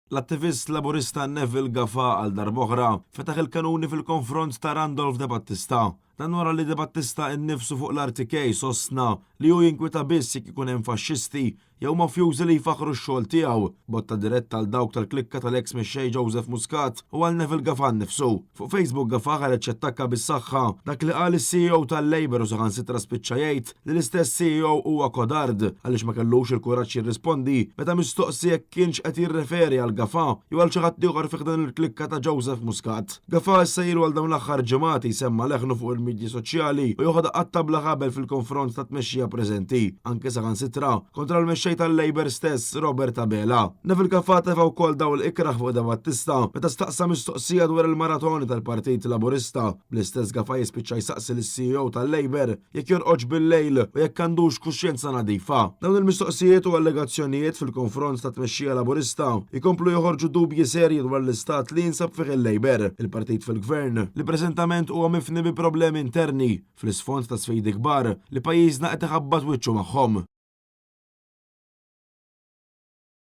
L-attivist Laburista Neville Gafà għal darb'oħra fetaħ il-kanuni fil-konfront ta' Randolph De Battista. Dan wara li De Battista innifsu fuq l-RTK sostna li hu jinkwita biss jekk ikun hemm faxxisti jew mafjużi li jfaħħru x-xogħol tiegħu, botta diretta għal dawk tal-klikka tal-eks mexxej Joseph Muscat u għal Neville Gafà nnifsu. Fuq Facebook Gafà ħareġ jattakka bis-saħħa dak li qal is-CEO tal-Labour u saħansitra spiċċa jgħid li l-istess CEO huwa kodard għaliex ma kellux il-kuraġġ jirrispondi meta mistoqsi jekk kienx qed jirreferi għal Gafà jew għal xi ħadd ieħor fi ħdan il-klikka ta' Joseph Muscat. Gafà issa ilu għal dawn l-aħħar ġimgħat jsemma' leħnu fuq il-midji soċjali u joħodha qatta' bla ħabel fil-konfront tat-tmexxija preżenti, anke saħansitra kontra l-mexxej tal-Labour stess Robert Abela. Neville Gafà tefa' wkoll dawl ikrah fuq Debattista meta staqsa mistoqsija dwar il-maratoni tal-Partit Laburista, bl-istess Gafà jispiċċa jsaqsi lis-CEO tal-Labour jekk jorqodx bil-lejl u jekk għandux kuxjenza nadifa. Dawn il-mistoqsijiet u allegazzjonijiet fil-konfront tat-tmexxija Laburista jkomplu joħorġu dubji serji dwar l-istat li jinsab fih il-Labour, il-partit fil-Gvern, li preżentament huwa mifni bi problemi interni fl-isfond ta' sfidi kbar li pajjiżna qed iħabbat wiċċu magħhom.